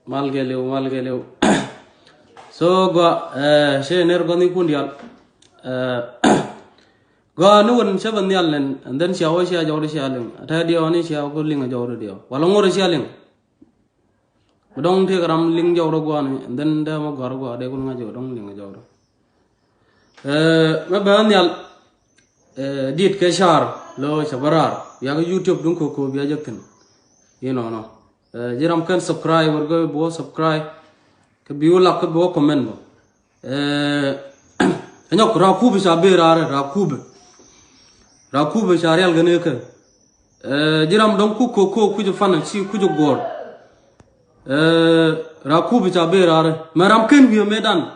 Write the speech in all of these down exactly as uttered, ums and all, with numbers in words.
Mal kɛ liw, mal kɛ liw. So gua, eh, cɛ ner gua ni kun dial. Eh, gua ni wun cɛ bä nhial nen, and then cia wä cia jɔwdä cia liŋ. Ata diɔ ni cia ku liŋ a jɔwdä diɔ. Wala ŋor cia liŋ. Dɔŋ ti ram liŋ jɔwdä gua ni, and then dɛ ma gua gua dɛ kun ŋa jɔw dɔŋ liŋ a jɔwdä. Eh, mɛ bä nhial, eh, dit kɛ car lo ca bä raar. Bia kɛ YouTube duŋ koko bia jɛ thin. Inɔnɔ. Eh, jiram kɛn subscribe, wɛr gɛ bɔ subscribe. Kɛ bi wä lak kɛ bɔ comment bɔ. Eh, anyɔk ra kubɛ ca bɛ raar, ra kubɛ. Ra kubɛ ca rial gɛ ni kɛ. Eh, jiram dɔŋ ku koko kucɛ fan ci kucɛ guɔr. Eh, ra kubɛ ca bɛ raar. Mɛ ram kɛn wiɛ mɛ dan.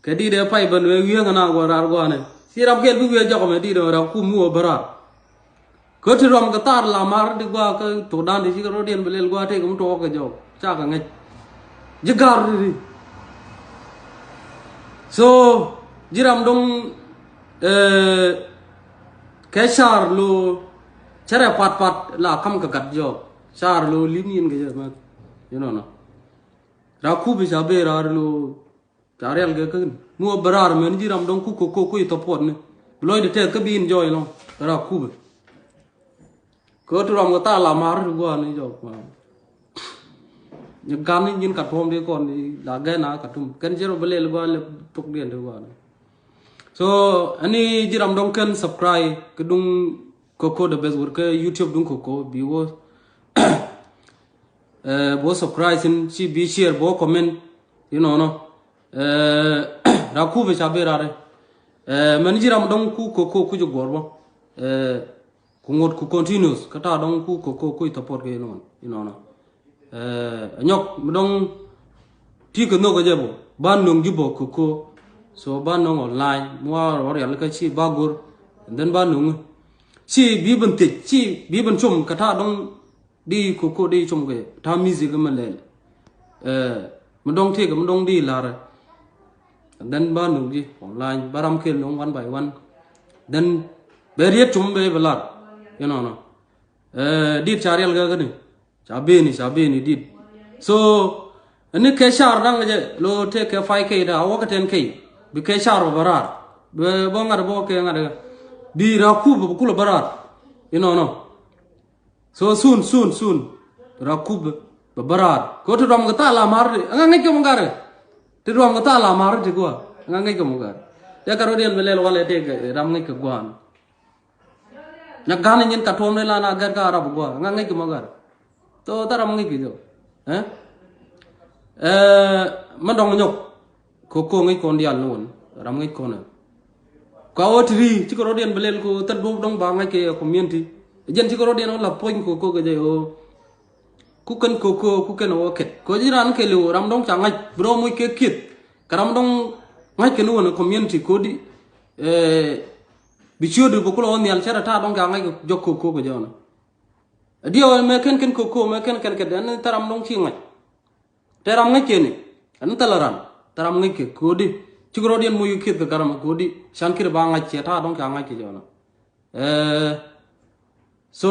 Kɛ di dee pay bän wee wiee ŋä na guɔ raar guɔ nɛ. Ci ram kɛl bi wiee jɔk mɛ di dee ram kum mi wä bä raar. Kä ti ram kɛ thar la mar di guɔ kä tuk dan di ci kɛ rɔ diɛn bi lel guɔ tëë kɛ mi tuɔɔk kɛ jɔk. Ca kɛ ŋäc. Ji̱ gar di di. So ji̱ ram dɔŋ, eh, kɛ car lo cɛrɛ pat pat la kam kɛ gat jɔk. Car lo lim yin kɛ jɛ mɛ. Inɔnɔ. Ra kubi ca bee raar lo. Ca rial kɛ kä mi wä bä raar mɛn ji̱ ram dɔŋ ku koko ku i̱ thɔpuɔt ni. Bi lɔcdɛ tɛth kä bi in jɔɔc lɔŋ ra kubɛ. Kɛ ɣöö ti ram kɛ thaal la ma̱a̱r ti gua̱a̱r ni jɔɔk. Ni gan ni nyin ka tuɔm ti kɔn ti la gɛn a ka tum kɛn ci rɔ bi lɛl gua̱a̱r lɛ thok diɛn ti gua̱a̱r ni. So ɛni ji̱ ram dɔŋ kɛn subscribe kɛ duŋ koko the best word kɛ YouTube duŋ koko bi wä. Eh, bo subscribe sin ci bi share bo comment. Inɔnɔ. Eh, ra kubɛ ca bɛ raar. Eh, mɛn ji̱ ram dɔŋ ku koko ku jɛ guɔr bɔ. Eh, ku ŋot ku continuous kä ta dɔŋ ku koko ku support kɛ inɔnɔ. Inɔnɔ. Eh, nyɔk mi dɔŋ ti kɛ nhok kɛ jɛ bɔ. Ba noŋ ji̱ bɔ koko. So ba noŋ online. Mua rɔ rial kä ci ba gor. And then ba noŋ. Ci bi ben thiec, ci bi ben com kä ta dɔŋ. Di koko di com kɛ ta music mɛ lɛl. Eh, mi dɔŋ tëëk mi dɔŋ di lar. Then ba nuk di online ba ram kɛl nuŋ one by one. Then bɛ riet com bɛ bɛ lar. Inɔnɔ. Eh, dit ca rial kɛ kɛni. Ca beni, ca beni dit. So ɛni kɛ car daŋ jɛ lo tëëk kɛ five K da a wä kɛ ten K. Bi kɛ car bɛ bɛ rar. Bɛ bɔ ŋa̱t bɔ kɛ ŋa̱t kɛ. Bi ra kup bɛ kulɛ bɛ rar. Inɔnɔ. So soon, soon, soon. Ra kup bɛ bä raar. Ko ti duam kɛ thaal la mar ti. Ŋa ŋäc kɛ mɔ gar. Ti duam kɛ thaal la mar ti kua. Ŋa ŋäc kɛ mɔ gar. Tɛ ka rɔ diɛn bɛ lɛl walɛ tɛ kɛ ram ŋäc kɛ guan. Nya gan nyin ka tuɔm ni la na gar ka rap gua. Ŋa ŋäc kɛ mɔ gar. To ta ram ŋäc kɛ jɔ. Eh? Eh, ma dɔŋ nyɔk. Koko ŋäc kɔn dial ni wän ram ŋäc kɔn ɛ. Kua wä ti ri cikɛ rɔ diɛn bi lɛl ko thil duɔp dɔŋ ba ŋa̱c kɛ community. Jɛn cikɛ rɔ diɛn wä la puɔ̱ny koko kɛ jɛ ɣöö. Ku kɛn koko ku kɛn wä kɛt ko ji̱ ran kɛ liw ram dɔŋ ca ŋa̱c bi rɔ muc kɛ kieth. Kɛ ram dɔŋ ŋa̱c kɛn wän community kodi. Eh, bi ciöt bi kulɔ wä nhial cɛ rɛ ta̱a̱ dɔŋ ca ŋa̱c kɛ jɔk koko kɛ jɛ wän. Diɛ wä mɛ kɛn kɛn koko mɛ kɛn kɛn kɛt ɛn thil ram dɔŋ ci ŋa̱c. Tɛ ram ŋäc kɛ ni ɛn thilɛ ran. Tɛ ram ŋäc kɛ kodi. Cik rɔ̱diɛn moc kɛ kieth kɛ garam kodi. Can kir ba ŋa̱c cɛ ta̱a̱ dɔ̱ŋ ca ŋa̱c kɛ jɔnɔ. Eh, so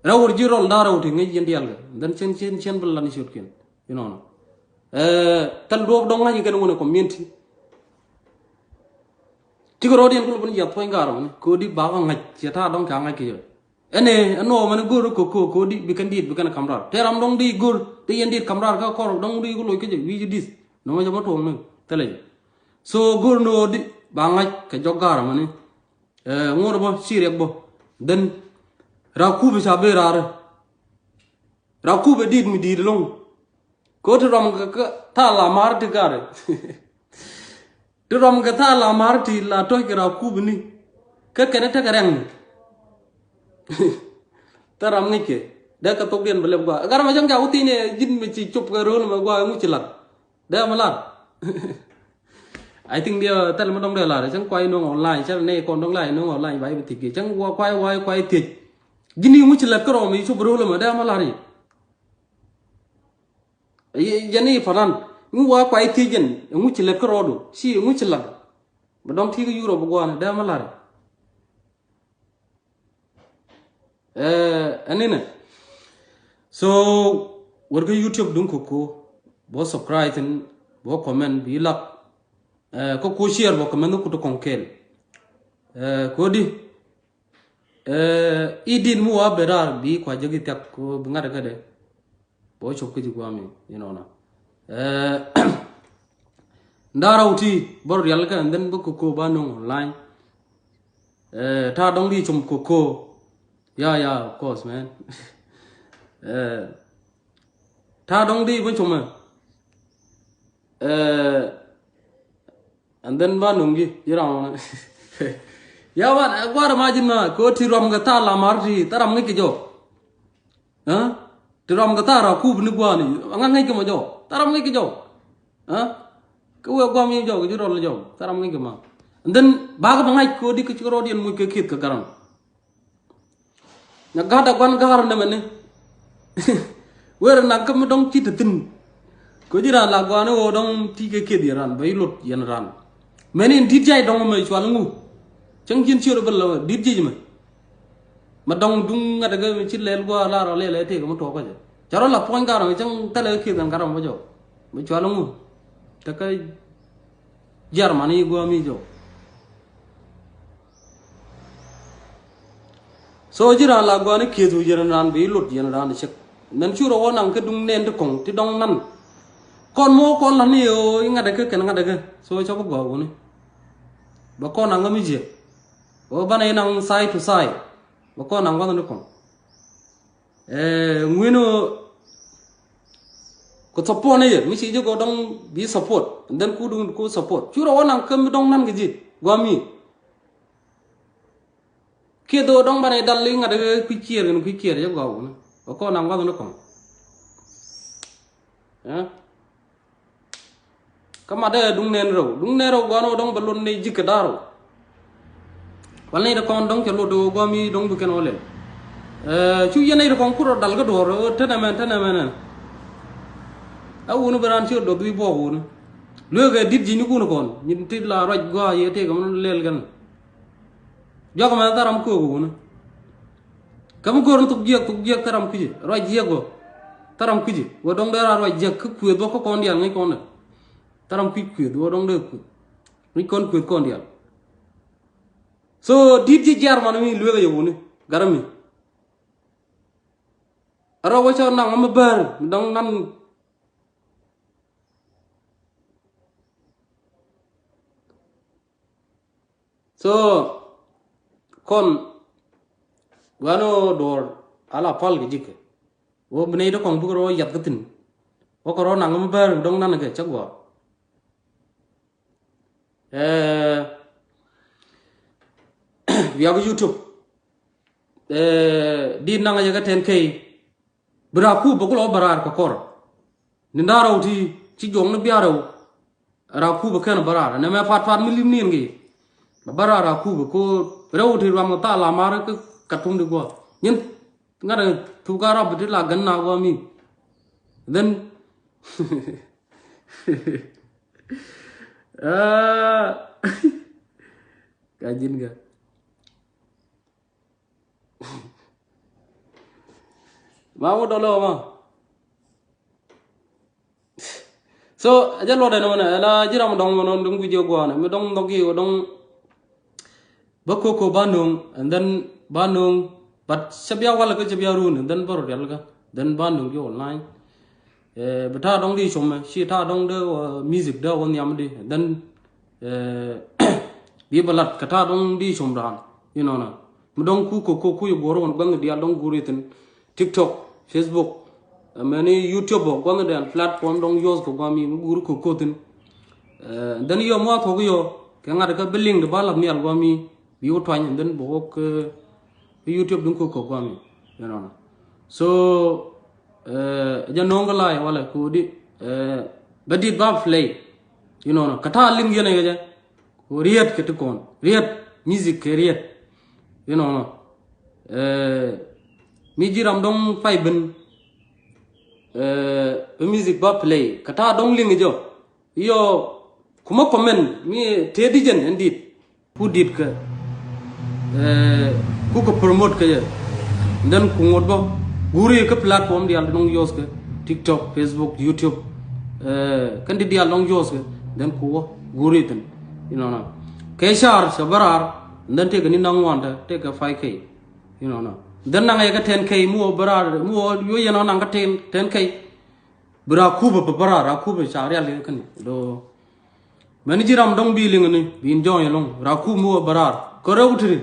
rɛw wur ji̱ rɔl da̱a̱ rɛw ti ŋäc yɛn diaal kɛ. Then cien cien cien bi lan ciötkiɛn. Inɔnɔ. Eh, thil duɔ̱ɔ̱p dɔ̱ŋ ŋa̱c kɛn wun ɛ community. Cik rɔ̱diɛn kul bin jiath puɔ̱ny garam ni kodi ba kɛ ŋa̱c cɛ ta̱a̱ dɔ̱ŋ ca ŋa̱c kɛ jɔnɔ. Ɛnɛ ɛn ɣɔw mɛn go̱r koko kodi bi kɛn diet bi kɛn kam raar. Tɛ ram dɔŋ di go̱r di yɛn diet kam raar kä kɔr dɔŋ di ku loc kä jɛ wi̱i̱ ji̱ di̱th. Nɔmɔ jɛ mɔ tuɔŋ ni thilɛ jɛ. So go̱r ni ɣöö di ba ŋa̱c kɛ jɔk ga̱r ɛmɛni. Ɛ, ŋuɔ̱t bä ci riɛk bä. Then ra kup ca ben raar. Ra kup ɛ diet mi diet ɛlɔ̱ŋ. Kɛ ɣöö ti rɔm kɛ, kɛ thaal la ma̱a̱r ti ga̱r. Ti rɔm kɛ thaal la ma̱a̱r ti la tɔ̱c kɛ ra kup ni. Kä kɛn tekɛ rɛŋ ni. Thil ram ŋäc kɛ. Dee kɛ thokdiɛn bɛ lɛp gua̱a̱. Gat ram a cäŋ ca wä thi̱n ɛ ji̱n mi ci cop kɛ ro̱l mɛ gua̱a̱ ŋuc ci lat. Dee mɛ lat. I think diɛ thil mi dɔ̱ŋ dee lat cäŋ kuay nuɔ̱ŋ online cä nɛ kɔn dɔ̱ŋ la nuɔ̱ŋ online ba i̱ bi thiec kɛ cäŋ wa kuay wa kuay thiec. Ji̱n i̱ ŋuc ci lat kä rɔm i̱ cop ro̱l mɛ dee mɛ lat i̱. Yɛn i̱ fanan ŋu wa kuay thiec jɛn ɛŋu ci lät kä rɔɔdu ci ɛŋu ci lat. Bɛ dɔŋ ti kä Europe gua̱a̱n dee mɛ lat. Ɛɛ ɛn inɛ. So Wër kä YouTube duŋ kɛ ko bä subscribe thin, bä comment, bi lak. Ɛ, kä ko share bä kɛ mɛn kut kɔŋ kɛɛl. Ɛ, kodi ɛ, i din mi wa ben raar bi kua jek i thiak ko bi ŋa̱t kä dɛ. Bä cop kä ji̱ guami, you know, na. Ɛ, ndara uti bä rial kä, and then bä koko bä nöŋ online. Ɛ, ta dɔŋ di com koko. Yeah, yeah, of course, man. Ɛ, ta dɔŋ di bä com ɛ. Ɛ, and then ba nöŋ ji̱ ji̱ ram. Ya, ba guar ma ji̱ na ko ti ram kɛ ta la mar ti ta ram ŋic kɛ jɔ. Ɛ? Ti ram kɛ ta ra kup ni guani ŋa ŋic kɛ ma jɔ, ta ram ŋic kɛ jɔ. Ɛ? Kɛ wee guam yi jɔ kɛ ji̱ rɔl jɔ, ta ram ŋic kɛ ma. And then ba kɛ ba ŋa̱c ko di kɛ ci rɔɔd yɛn muc kɛ kieth kɛ garam. Nya gat a guan gar nɛmɛ ni. Wer naŋ kä mi dɔŋ ci te thin. Ko ji̱ ran la guan ni wä dɔŋ ti kɛ kieth yɛ ran bä i lot yɛn ran. Mɛn in dit jay dɔŋ mɛ cual ŋu. Cäŋ ji̱n ciöt bä la dit ji̱ mɛ. Mɛ dɔŋ duŋ ŋa̱t kɛ mi ci lɛl gua la rɔ lɛl ɛ tëë kɛ mi tuɔk kɛ jɛ. Ca rɔ la puɔ̱ny gar mɛ cäŋ thɛlɛ kɛ kieth kɛn gar mɛ jɔ. Mɛ cual ŋu. Te kä Germany guami jɔ. So ji̱ raan la guani kieth wi̱i̱ yɛn raan bi lot yɛn raan cek. Nɛn cu rɔ wä naŋ kä duŋ nɛn ti kɔŋ ti dɔŋ nan. Kɔn mɔ kɔn la ni o i ŋa̱t kä kɛn ŋa̱t kä. So cɔ bä gua wuni. Bä kɔn naŋ kä mi jiɛ. O banɛ i naŋ side to side. Bä kɔn naŋ guath ni kɔŋ. Ɛ, ŋuini kɛ support ni yɛ mi ci jɛ gɔ dɔŋ bi support, and then ku duŋ ku support. Cu rɔ wä naŋ kä mi dɔŋ nan kɛ ji̱ guami. Kiɛ dho̱o̱ dɔ̱ŋ banɛ dal i̱ ŋa̱t i̱ kui̱ kiɛɛr kɛn kui̱ kiɛɛr jɛ gɔw ni. Bɛ kɔn naŋ gua̱th ni kɔn. Ɛ? Kä mat dee duŋ nɛn rɛw. Duŋ nɛn rɛw gua̱n wä dɔ̱ŋ bɛ lot ni ji̱ kɛ da̱r wä. Wal ni dee kɔn dɔ̱ŋ cɛ lot wä gua̱n mi dɔ̱ŋ bi kɛn wä lɛl. Ɛ, cu yɛn ni dee kɔn kur rɔ dal kä duɔ̱ɔ̱r wä tenɛ mɛn tenɛ mɛn ɛ. Ɛ wuni bɛ raan ci rɔ dɔth wi̱i̱ buɔk wuni. Lueek ɛ di̱t ji̱ ni kun kɔn. Nyin ti la ruac gua̱a̱ yɛ tëëk ɛmɛ lɛl kɛn. Jɔak mɛ thäram köök wuni. Kä mi go̱r ni thuk jiɛk, thuk jiɛk thäram kui̱ci. Ruac jiɛk bä. Thäram kui̱ci. Wä dɔ̱ŋ dee raa ruac jiɛk kä kuëth bä kä kɔn diaal ŋäc kɔn dɛ. Thäram kui̱c kuëth wä dɔ̱ŋ dee kuëth. Ŋäc kɔn kuëth kɔn diaal. So di̱t ji̱ jiar man mi lueek a yɛ wuni. Garami. A rɔ wä cɔ naŋ mi bäär mi dɔ̱ŋ nan. So kɔn gua̱n wä duɔ̱ɔ̱r ala pal kɛ ji̱kɛ. Wä bi nɛy ti kɔŋ bikɛ rɔ yath kä thi̱n. Wä kɛ rɔ naŋ mi bäär mi dɔ̱ŋ nan kɛ cä gua̱a̱. Ɛ, wiak YouTube. Ɛ, di̱t naŋ a yɛ kä ten K. Bi raar kup bä kulɔ bä raar kɛ kɔr. Ni da̱rɛw ti ci juɔk ni biarɛw. Raar kup bä kɛn bä raar nɛ mɛ pat pat mi lim ni ɛn kɛ. Bä raar raar kup bä ko rɛw ti ruam kɛ thaal amar kä tum di guɔ nyin. Ŋa̱t thuk a rap ti la gän na guɔ mi. Then, ah, ka ji̱n kɛ. Ma wä dɔlɛ wä ma. So a jɛ luɔt ɛn wä nɛ la ji̱ ram dɔŋ wä nɔn duŋ gui̱c jɛ gua̱a̱nɛ mi dɔŋ dhɔk i̱ wä dɔŋ. Bä koko ba no̱o̱ŋ and then ba no̱o̱ŋ. But cɛ bia walɛ kä cɛ bia run and then bä rɔ rial kä then ba no̱o̱ŋ ji̱ online. Ɛ, bi ta̱a̱ dɔ̱ŋ di com mɛ ci ta̱a̱ dɔ̱ŋ dee wä music dee wä nhiam di. And then, ɛ, bi bä lat kɛ ta̱a̱ dɔ̱ŋ di com raan inɔnɔ. Mi dɔ̱ŋ ku koko ku yɛ guɔ̱r wän gua̱ŋ diaal dɔ̱ŋ guur ithin TikTok, Facebook, ɛ, mɛni YouTube ɔ gua̱ŋ diaal platform dɔ̱ŋ use kɛ gua̱ŋ mi mi guur koko thin. Ɛ, and then yɔ muath koko yɔ kɛ ŋa̱t kɛ bi link di ba lat nhial gua̱ŋ mi bi wä tuany and then bɛ wä kɛ Kä YouTube duŋ kok kok guami. You know. So jɛ no̱o̱ŋ kä lai walɛ kodi bä dit ba play. You know. Kä ta̱a̱ liŋ yɛn ɛ jɛ ko riet kɛ ti kɔn riet music kɛ riet. You know. Mi ji̱ ram dɔŋ pay ben bä music ba play kä ta̱a̱ dɔŋ liŋ jɔ. Yɔ kumä comment mi tëë di jɛn ɛn dit. Ku dit kɛ ku kɛ promote kɛ jɛ. Then ku ŋot bä guri kä platform dial di nɔŋ use kɛ. TikTok, Facebook, YouTube. Kɛn ti diaal dɔ̱ŋ use kɛ, then ku wä guuri thin. Inɔnɔ kɛ car cɛ bä raar, then tëëkɛ ni naŋ ŋuan tɛ tëëkɛ five K. Inɔnɔ then naŋ yɛ kɛ ten K mi wä bä raar mi wä yɔ yɛn ɔ naŋ kɛ ten K. Bi raa kupɛ pɛ bä raar, raa kupɛ ca rial kɛ kɛn do. Mɛn ji̱ ram dɔ̱ŋ bi liŋ ni bi in jɔ̱ɔ̱ny ɛlɔ̱ŋ raa kup mi wä bä raar kɛ rɛw ti ri.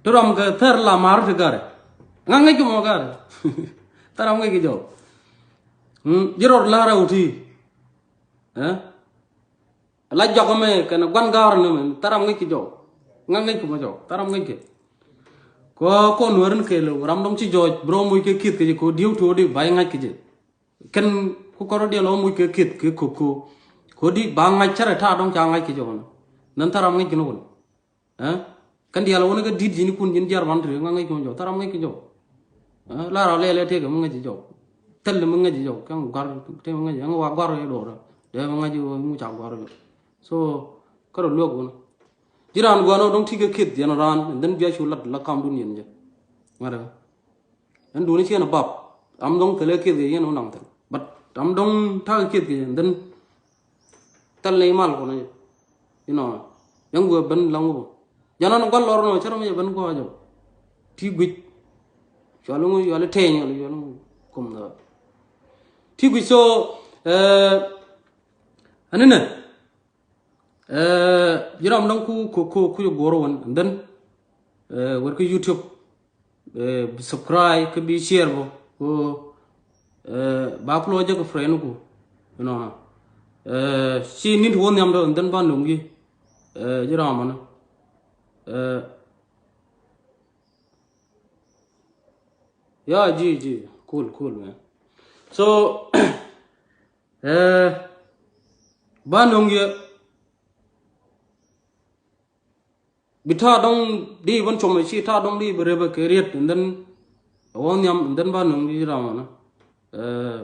Ti ram kɛ thɛr la maar ti garɛ. Ŋa̱ ŋäc kɛ mɔ garɛ. Thɛr ram ŋäc kɛ jɔw. Ji̱ rɔɔd la rɛw ti. La jɔk mɛ kɛn gua̱n ga̱a̱r ni mɛ thɛr ram ŋäc kɛ jɔw. Ŋa̱ ŋäc kɛ mɔ jɔw thɛr ram ŋäc kɛ. Kɔ kɔn wɛr ni kɛɛl ram dɔ̱ŋ ci jɔɔc bi rɔ moc kɛ ki̱th kɛ jɛ kɔ dieu tuɔɔdi ba i̱ ŋa̱c kɛ jɛ. Kɛn ku kɔrɔ diɛl ɔ muc kɛ kieth kɛ koko. Kodi ba ŋa̱c cärɛ ta̱a̱ dɔ̱ŋ ca ŋa̱c kɛ jɔk nä. Nän thäram ŋäc kɛ ni wun. Kɛn diɛl ɔ wun kä di̱t ji̱n kun ji̱n jiar ban ti ŋa̱c ŋäc kɛ jɔk thäram ŋäc kɛ jɔk. La rɔ lɛl ɛ tëëkɛ mi ŋäc jɔk. Thäl mi ŋäc jɔk kɛn guar tëë mi ŋäc ɛŋ wa guar ɛ do̱r. Dee mi ŋäc mu ca guar jɔk. So kärɔ luäk wun. Ji̱ raan guan ɔ dɔ̱ŋ ti kɛ kieth yɛn raan and then bia cu lat la kamdun yɛn jɛ. Ŋa̱t ɛ. Ɛn duuni ciɛn a bap am dɔ̱ŋ thilɛ kieth kɛ yɛn wä naŋ thil but am dɔ̱ŋ ta̱a̱ kieth kɛ yɛn then thil ni mal kɔn inɔ yɛn guɛ ben laŋ wä bä. Jɛn an gual lɔr nɔ cɛ rɔ mi jɛ ben guɔ jɔ ti guic. Cuali ŋu cuali teny cuali ŋu kum dhɔ ti guic. So ɛn inɛ. Ji̱ ram dɔ̱ŋ ku ku ku ku guɔ̱r wän and then wär kä YouTube. Subscribe kä bi share bä ku ba ku lɔ jɛ kä friend ku. Inɔnɔ ci nit wä nhiam dɔ and then ba no̱ŋ yi. Ji̱ ram mɔnɛ. Ya ji ji cool cool man. So ba no̱ŋ yɛ bi ta̱a̱ dɔ̱ŋ di bän com ci ta̱a̱ dɔ̱ŋ di bä rep kɛ riet and then wä nhiam and then ba no̱ŋ di ram wanä.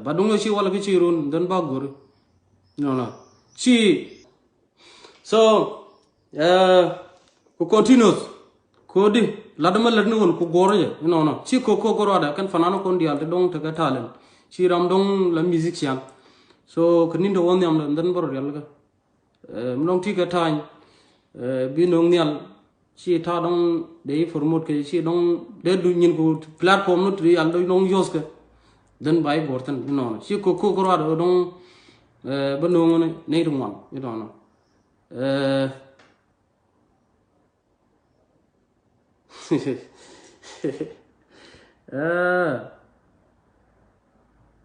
Ba duŋ ci wala ki ci run and then ba gori. Nɔnɔ ci so ku continuous. Kodi lat mɛ lät ni wun ku guɔr jɛ inɔnɔ ci kok kok ruadɛ kɛn fanan kɔn dial ti dɔŋ tekɛ talent. Ci ram dɔŋ la musician. So kɛ nin te wä nhiam lɛ ndɛn bä rɔ rial kɛ mi dɔŋ ti kɛ tany. Bi no̱ŋ nhial ci ta dɔŋ dee promote kɛ ci dɔŋ dee du nyin ku platform ni ti yal dɔŋ yos kɛ. Then ba i̱ guɔr thin inɔnɔ ci kok kok ruadɛ dɔŋ bä no̱ŋ ni ti ŋuan inɔnɔ.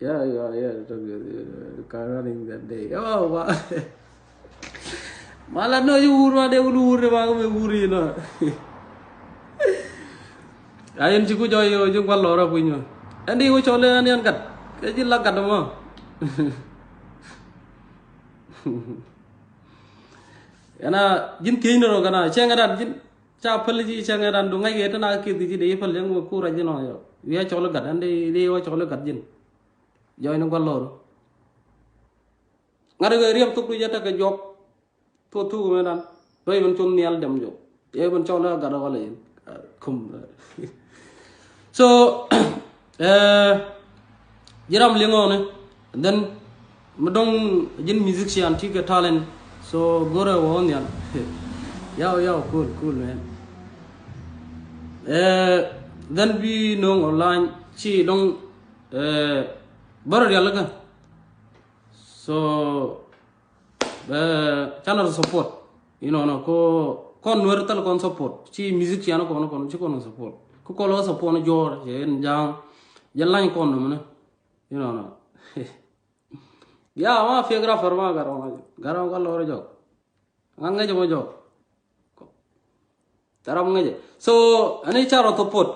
Ya ya ya. Ka running that day oh wa. Mala no ju wur wa de wulu wur de ma ko me wur yi no. Ayen ci ku jɔ yo ju gwal lora ku nyo. Andi wo chole ani an gat ke ji la gat mo. Ɛn a ji̱n thiecni rɔ kɛn a cɛ ŋɛt an ji̱n ca päl ji̱ cɛ ŋɛt an du ŋäc kɛ tɛn a kieth kɛ ji̱ dee ji̱ päl yɛn wä kur a ji̱n ɔ yɔ wi̱i̱ a cɔl i̱ gat ɛn dee dee wä cɔl i̱ gat ji̱n. Jɔɔcni gua̱l lɔr ŋa̱t kɛ riɛm thuk du jɛ tekɛ juɔk. Thuk thuk mɛ dan dɔ̱c ben con nhial dɛm jɔk. Yɛ ben cɔl i̱ a gat ɔ wala yɛn kum. So ji̱ ram liŋ ɔni. And then mi dɔŋ ji̱n musician ti kɛ talent. So go̱rɛ wä wä nhial. Yaw yaw cool cool man. Then bi no̱o̱ŋ online ci dɔŋ bärä rialikä. So channel support. Inɔnɔ ko kɔn nuɛr thil kɔn support ci musician kɔn kɔn ci kɔn support. Ku kɔn lɔ support ni jɔɔr cɛ in ja̱a̱ŋ. Jɛ lany kɔn nɔmɔ ni inɔnɔ. Ya ma fiek rapper ma gat ɔŋ gat ɔŋ ka lɔr jɔk. Ŋa̱n ŋäc mɔ jɔk. Tɛ ram ŋäcɛ so ɛn i̱ ca rɔ support.